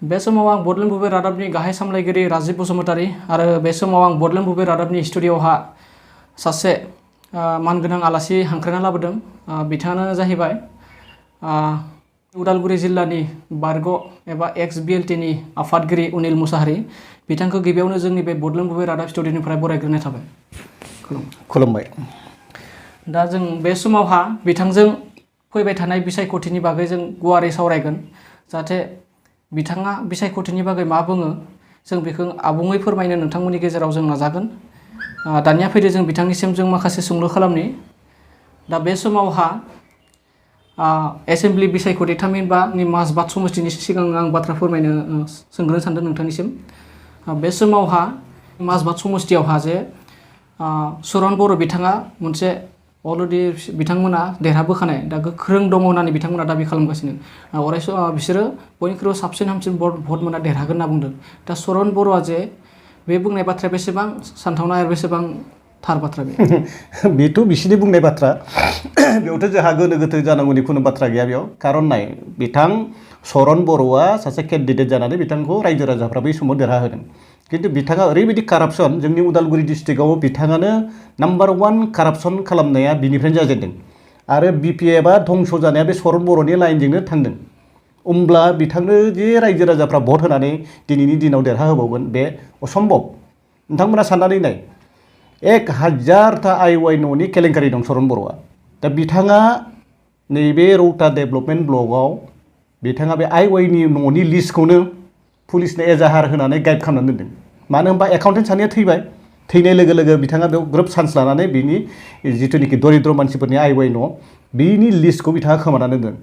बे समाव आं बडलेण्ड बुब्लि रादाबनि गाहाय सामलायगिरि राजिब बसुमतारी आरो बे समाव आं बडलेण्ड बुब्लि रादाबनि स्टुडिअ'हा सासे मानगोनां आलासि हांख्रायना लाबोदों। बिथाङानो जाहैबाय उदालगुरि जिल्लानि बारग' एबा एक्स बिएलटिनि आफादगिरि अनिल मुसाहारि। बिथांखौ गिबियावनो जोंनि बे बडलेण्ड बुब्लि रादाब स्टुडिअ'निफ्राय बरायग्रोनाय थाबाय। खुलुमबाय। दा जों बे समावहा बिथांजों फैबाय थानाय बिसायख'थिनि बागै जों गुवारै सावरायगोन, जाहाथे बिथाङा बिसायख'थिनि बागै मा बुङो जों बेखौ आबुङै फोरमायनो नोंथांमोननि गेजेराव जों नाजागोन। दानिया फैदो जों बिथांनिसिम जों माखासे सोंलु खालामनि। दा बे समावहा एसेमब्लि बिसायख'थि थामहिनबानि माजबाद समष्टिनि सिगां आं बाथ्रा फोरमायनो सोंग्रोनो सानदों नोंथांनिसिम। बे समावहा माजबाद समष्टियावहा जे चरण बर' बिथाङा मोनसे अलरेडि बिथांमोना देरहाबोखानाय दा गोख्रों दङ होननानै बिथांमोना दाबि खालामगासिनो। अरायसम बिसोरो बयनिख्रुइबो साबसिन हामसिन भट मोनना देरहागोन होनना बुंदों। दा चरण बर'आ जे बे बुंनाय बाथ्राया बेसेबां सानथावना आरो बेसेबां थार बाथ्रा बे? बेथ' बिसोरनि बुंनाय बाथ्रा। बेयावथ' जोंहा गोनो गोथो जानांगौनि खुनु बाथ्रा गैया बेयाव। खारन नाय, बिथां चरण बर'आ सासे केन्डिडेट जानानै बिथांखौ रायजो राजाफ्रा बै समाव देरहाहोदों। खिन्थु बिथाङा ओरैबायदि कारापसन, जोंनि उदालगुरि डिस्ट्रिक्टआव बिथाङानो नाम्बार 1 कारापसन खालामनाया बिनिफ्रायनो जाजेनदों। आरो बिपिएफआ धंस जानाया बे चरण बर'नि लाइनजोंनो थांदों। होमब्ला बिथांनो जे रायजो राजाफ्रा भट होनानै दिनैनि दिनाव देरहाहोबावगोन बे असम्भब। नोंथांमोना साननानै नाय, 1000टा आइवाइ न'नि केलेंकारि दं चरण बर'आ। दा बिथाङा नैबे रौता डेभेलपमेन्ट ब्लकआव बिथाङा बे आइवाइनि न'नि लिस्टखौनो पुलिसनो एजाहार होनानै गाइड खालामनानै दोनदों। मानो होनबा एकाउन्टेन्ट सानैया थैबाय। थैनाय लोगो लोगो बिथाङा बेयाव ग्रोब चान्स लानानै बिनि जिथुनिखि दरिद्र मानसिफोरनि आइवाइ न' बिनि लिस्टखौ बिथाङा खोमानानै दोनदों।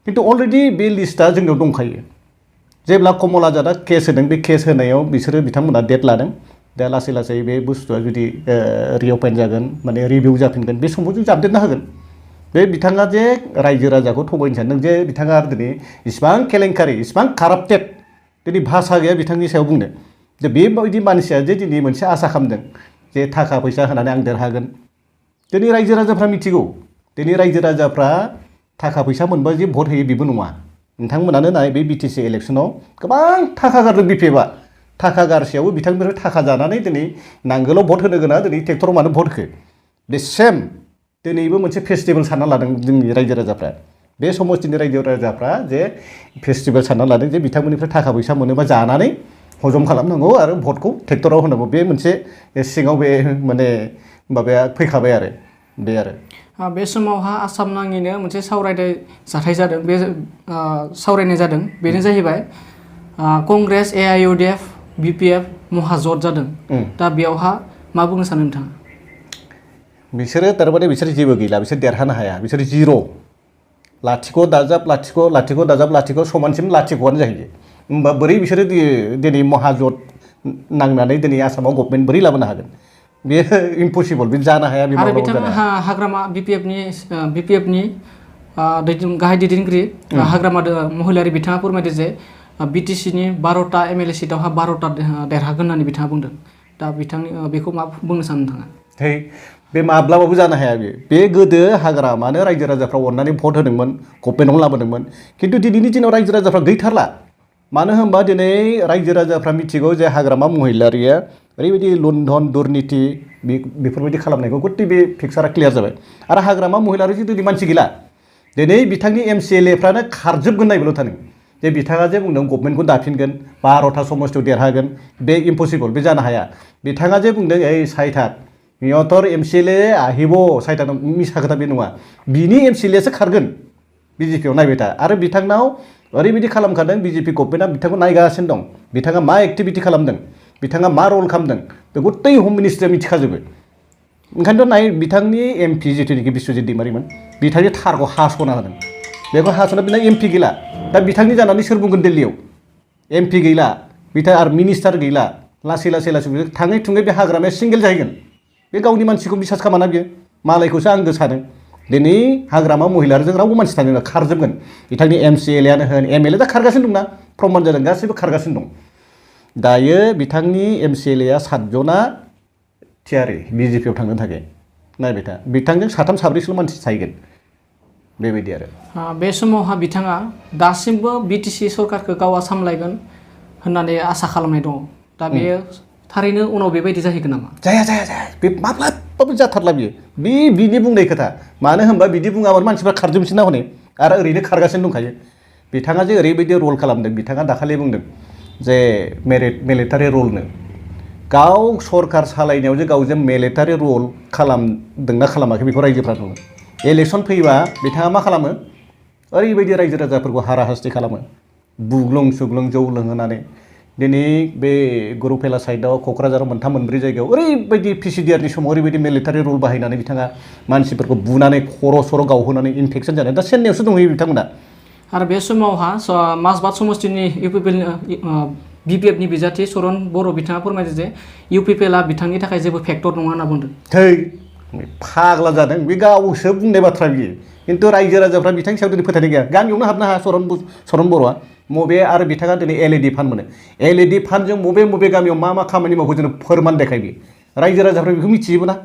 खिन्थु अलरेडि बे लिस्टआ जोंनियाव दंखायो। जेब्ला कमल आजादआ केस होदों, बे केस होनायाव बिसोरो बिथांमोना डेट लादों। दा लासै लासै बे बुस्थुआ जुदि रिअपेन जागोन, माने रिभिउ जाफिनगोन, बे समाव जों जाबदेरना होगोन। बे बिथाङा जे रायजो राजाखौ थगायनो सानदों, जे बिथाङा दिनै इसिबां केलेंकारि, इसिबां काराप्टेड, दिनै भाषा गैया बिथांनि सायाव बुंनो। जे बेबायदि मानसिया जे दिनै मोनसे आसा खालामदों जे थाखा फैसा होनानै आं देरहागोन। दिनै रायजो राजाफ्रा मिथिगौ, दिनै रायजो राजाफ्रा थाखा फैसा मोनबा जे भट होयो बेबो नङा। नोंथांमोनानो नाय, बे बिटिसि इलेक्सनाव गोबां थाखा गारदों बिपिएफआ। थाखा गारसेयावबो बिथांनिफ्राय थाखा जानानै दिनै नांगोलाव भट होनो गोनां, दिनै ट्रेक्टराव मानो भट होखो? बे सेम दिनैबो मोनसे फेस्टिभेल सानना लादों जोंनि रायजो राजाफ्रा। बे समष्टिनि रायजो राजाफ्रा जे फेस्टिभेल सानना लादों जे बिथांमोननिफ्राय थाखा फैसा मोनोबा जानानै हजम खालामनांगौ आरो भटखौ ट्रेक्टराव होनांगौ। बे मोनसे सिङाव बे माने माबाया फैखाबाय आरो बे आरो। बे समावहा आसाम नाङैनो मोनसे सावरायनाय जाथाय जादों। बे सावरायनाय जादों बेनो जाहैबाय कंग्रेस, एआइइउडिएफ, बिपिएफ महाजोट जादों। दा बेयावहा मा बुंनो सानो नोंथाङा? बिसोरो थारमाने बिसोर जेबो गैला, बिसोर देरहानो हाया, बिसोर जिर'। लाथिख' दाजाब लाथिख' लाथिख' दाजाब लाथिख' समानसिम लाथिख'आनो जाहैयो। होमबा बोरै बिसोरो दिनै महाजोट नांनानै दिनै आसामाव गभर्नमेन्ट बोरै लाबोनो हागोन? बेयो इम्पसिबल, बे जानो हाया। बे आरो बिथाङा हाग्रामा बिपिएफनि गाहाय दैदेनगिरि हाग्रामा महिलारि बिथाङा फोरमायदो जे बिटिसिनि 12टा एमएलए सिटआवहा 12टा देरहागोन होननानै बिथाङा बुंदों। दा बिथांनि बेखौ मा बुंनो सानो नोंथाङा? बे माब्लाबाबो जानो हाया। बे गोदो हाग्रामानो रायजो राजाफ्रा अननानै भट होदोंमोन, गभर्नमेन्टआव लाबोदोंमोन। खिन्थु दिनैनि दिनाव रायजो राजाफ्रा गैथारला। मानो होनबा दिनै रायजो राजाफ्रा मिथिगौ जे हाग्रामा महिलारिया ओरैबायदि लुन्धन दुर्निति बेफोरबायदि खालामनायखौ गथै बे पिक्सारा क्लियार जाबाय। आरो हाग्रामा महिलारि दिनै मानसि गैला। दिनै बिथांनि एमसिएलएफ्रानो खारजोबगोन नायबोल' थानो। जे बिथाङा जे बुंदों गभर्नमेन्टखौ दाफिनगोन, 12टा समष्टियाव देरहागोन, बे इम्पसिबल, बे जानो हाया। बिथाङा जे बुंदों ओइ साइथात नियतर एमसिएलए আহিব साइथात, मिसा खोथा बे नङा। बिनि एमसिएलएसो खारगोन बिजेपियाव, नायबाय था। आरो बिथांनाव ओरैबायदि खालामखादों, बिजेपि गभर्नमेन्टआ बिथांखौ नायगासिनो दं। बिथाङा मा एक्टिभिटि खालामदों, बिथाङा मा रल खालामदों, बे गथै हम मिनिस्ट्रिया मिथिखाजोबो। ओंखायनोथ' नाय, बिथांनि एमपि जिथुनिखि बिश्वजित दैमारिमोन, बिथांनि थारखौ हास'ना होदों। बेखौ हास'ना बिना एमपि गैला। दा बिथांनि जानानै सोर बुंगोन दिल्लीयाव? एमपि गैला, बिथां आरो मिनिस्टार गैला। लासै लासै लासै थाङै थुङै बे हाग्रामाया सिंगेल जाहैगोन। बे गावनि मानसिखौ बिसास खालामाना बियो, मालायखौसो आंगो सानो। दिनै हाग्रामा महिलारिजों रावबो मानसि थानाय नङा, खारजोबगोन। बिथांनि एमसिएलएआनो होन, एमएलए दा खारगासिनो दंना, प्रमान जादों, गासैबो खारगासिनो दं। दायो बिथांनि एमसिएलएआ 7 जना थियारि बिजेपियाव थांनो थाखाय, नायबाय था। बिथांजों 3 4 मानसि थाहैगोन, बेबायदि आरो। बे समावहा बिथाङा दासिमबो बिटिसि सरकारखौ गावा सामलायगोन, होननानै आसा खालामनाय दङ दा बेयो थारैनो उनाव बेबायदि जाहैगोन नामा? जाया बे माब्लाबाबो जाथारला बियो बिनि बुंनाय खोथा मानो होनबा बिदि बुङाबानो मानसिफ्रा खारजोबसै ना हनै आरो ओरैनो खारगासिनो दंखायो बिथाङा जे ओरैबायदि रल खालामदों बिथाङा दाखालि बुंदों जे मिलिटारि रलनो गाव सरकार सालायनायाव जे गावजों मिलिटारि रल खालामदोंना खालामाखै बेखौ रायजोफ्रा नुयो इलेक्सन फैबा बिथाङा मा खालामो ओरैबायदि रायजो राजाफोरखौ हाराहास्ति खालामो बुग्लुं सुग्लुं जौ लोंहोनानै दिनै बे गरुफेला साइडआव क'क्राझाराव मोनथाम मोनब्रै जायगायाव ओरैबायदि पिसिडिआरनि समाव ओरैबायदि मिलिटारि रल बाहायनानै बिथाङा मानसिफोरखौ बुनानै खर' गावहोनानै इनफेकसन जानाय दा चेन्नाइआवसो दंहैयो बिथांमोना आरो बे समावहा माजबाद समष्टिनि BPF नि बिजाथि सरन बर' बिथाङा फोरमायदों जे UPPL बिथांनि थाखाय जेबो फेक्टर नङा होनना बुंदों। थै फाग्ला जादों बे गावसो बुंनाय बाथ्रा बियो खिन्थु रायजो राजाफ्रा बिथांनि सायाव दिनै फोथायनाय गैया गामियावनो हाबनो हाया सरन बर'आ मबे आरो बिथाङा दिनै LED फान्ड मोनो LED फान्डजों मबे गामियाव मा खामानि मावो जोंनो फोरमान देखायो रायजो राजाफ्रा बेखौ मिथिजोबो ना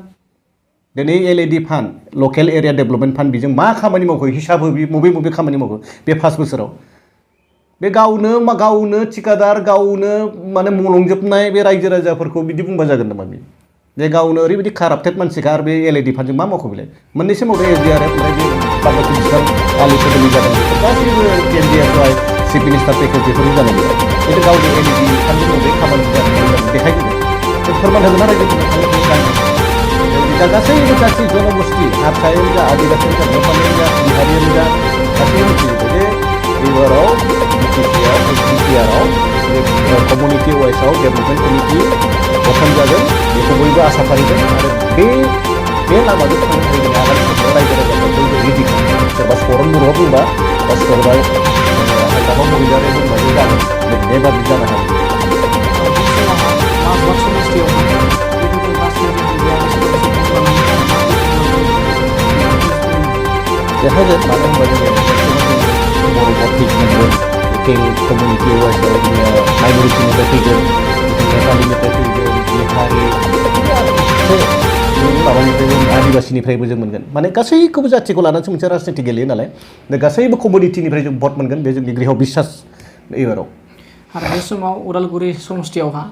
दिनै LED फान्ड लकेल एरिया डेभेलपमेन्ट फान्ड बेजों मा खामानि मावखो हिसाब हो मबे खामानि मावखो बे 5 बोसोराव बे गावनो थिकादार गावनो माने मलंजोबनाय बे रायजो राजाफोरखौ बिदि बुंबा जागोन नामा बे गावनो ओरैबायदि काराप्टेड मानसिखा आरो बे LED फान्डजों मा मावखो बेलाय मोननैसो मावदों SDRF ओमफ्राय बे बाबाथि बिसार आलि सदलि जादों गासैबो केन्दियाफ्राय चिफ मिनिस्टार पेकेज बेफोरबो जानाय गैया खिन्थु गावनि LED फान्डजों मावदों खामानि देखायगोन फोरमान होगोन ना रायजोफोरनो दा गासैबो जाथि जनगोष्ठी हारसायानो जा आदिबासियानो जा नेपालियानो जा बिहारियानो जा गासैबो मिथिजोबो जे एबाराव BTR-आव कमिउनिटि वाइसआव डेभेलपमेन्ट कमिटि गठन जागोन बेखौ बयबो आसा फारिदों आरो बे लामाजों थांनो थाखाय जों आगान सुरनायाव रायजो राजाफ्रा बयबो रेडि सोरबा सरन बर'आ बुंबा बा सोरबा हाग्रामा महिलारि बुंबा बे जागोन नेभार बि जानो हागौ माजबाद समष्टियाव देखायगोन मानो होनबा जोङो बर' भटिक मोनगोन लकेल कमिउनिटि वाइसआव जोङो माइन'रिटिनिफ्राय फैगोन नेपालिनिफ्राय फैगोन बिहारि माबानिफ्रायबो आदिबासिनिफ्रायबो जों मोनगोन माने गासैखौबो जाथिखौ लानानैसो मोनसे राजनिति गेलेयो नालाय दा गासैबो कमिउनिटिनिफ्राय जों भट मोनगोन बे जोंनि गृह बिसास एबाराव आरो बे समाव उदालगुरि समष्टियावहा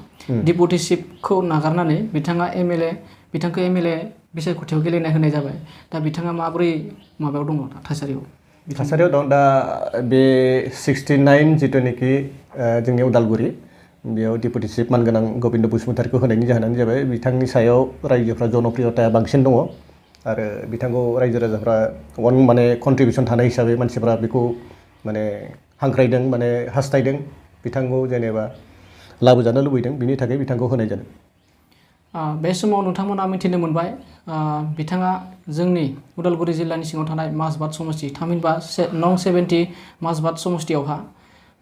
डिपुटिशिपखौ नागारनानै बिथांखौ MLA बिसायख'थियाव गेलेनाय होनाय जाबाय दा बिथाङा माबोरै माबायाव दङ थासारियाव दं दा बे 69 जिथुनाखि जोंनि उदालगुरि बेयाव डिपुटिशिप मानगोनां गबिन्द बसुमतारीखौ होनायनि जाहोनानो जाबाय बिथांनि सायाव रायजोफ्रा जनप्रियताया बांसिन दङ आरो बिथांखौ रायजो राजाफ्रा माने कन्ट्रिबिउसन थानाय हिसाबै मानसिफ्रा बेखौ माने हांख्रायदों माने हास्थायदों बिथांखौ जेनेबा लाबोजानो लुबैदों बिनि थाखाय बिथांखौ होनाय जादों बे समाव नोंथांमोना मिथिनो मोनबाय बिथाङा जोंनि उदालगुरि जिल्लानि सिङाव थानाय माजबाद समष्टि थामहिनबा नं 70 माजबाद समष्टियावहा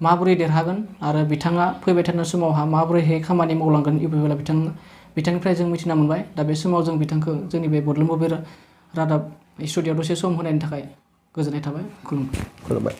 माबोरै देरहागोन आरो बिथाङा फैबाय थानाय समावहा माबोरैहाय खामानि मावलांगोन UPPL बिथांनिफ्राय जों मिथिना मोनबाय दा बे समाव जों बिथांखौ जोंनि बे बड'लेण्ड मबाइल रादाब स्टुडिअ'आव दसे सम होनायनि थाखाय गोजोननाय थाबाय खुलुमबाय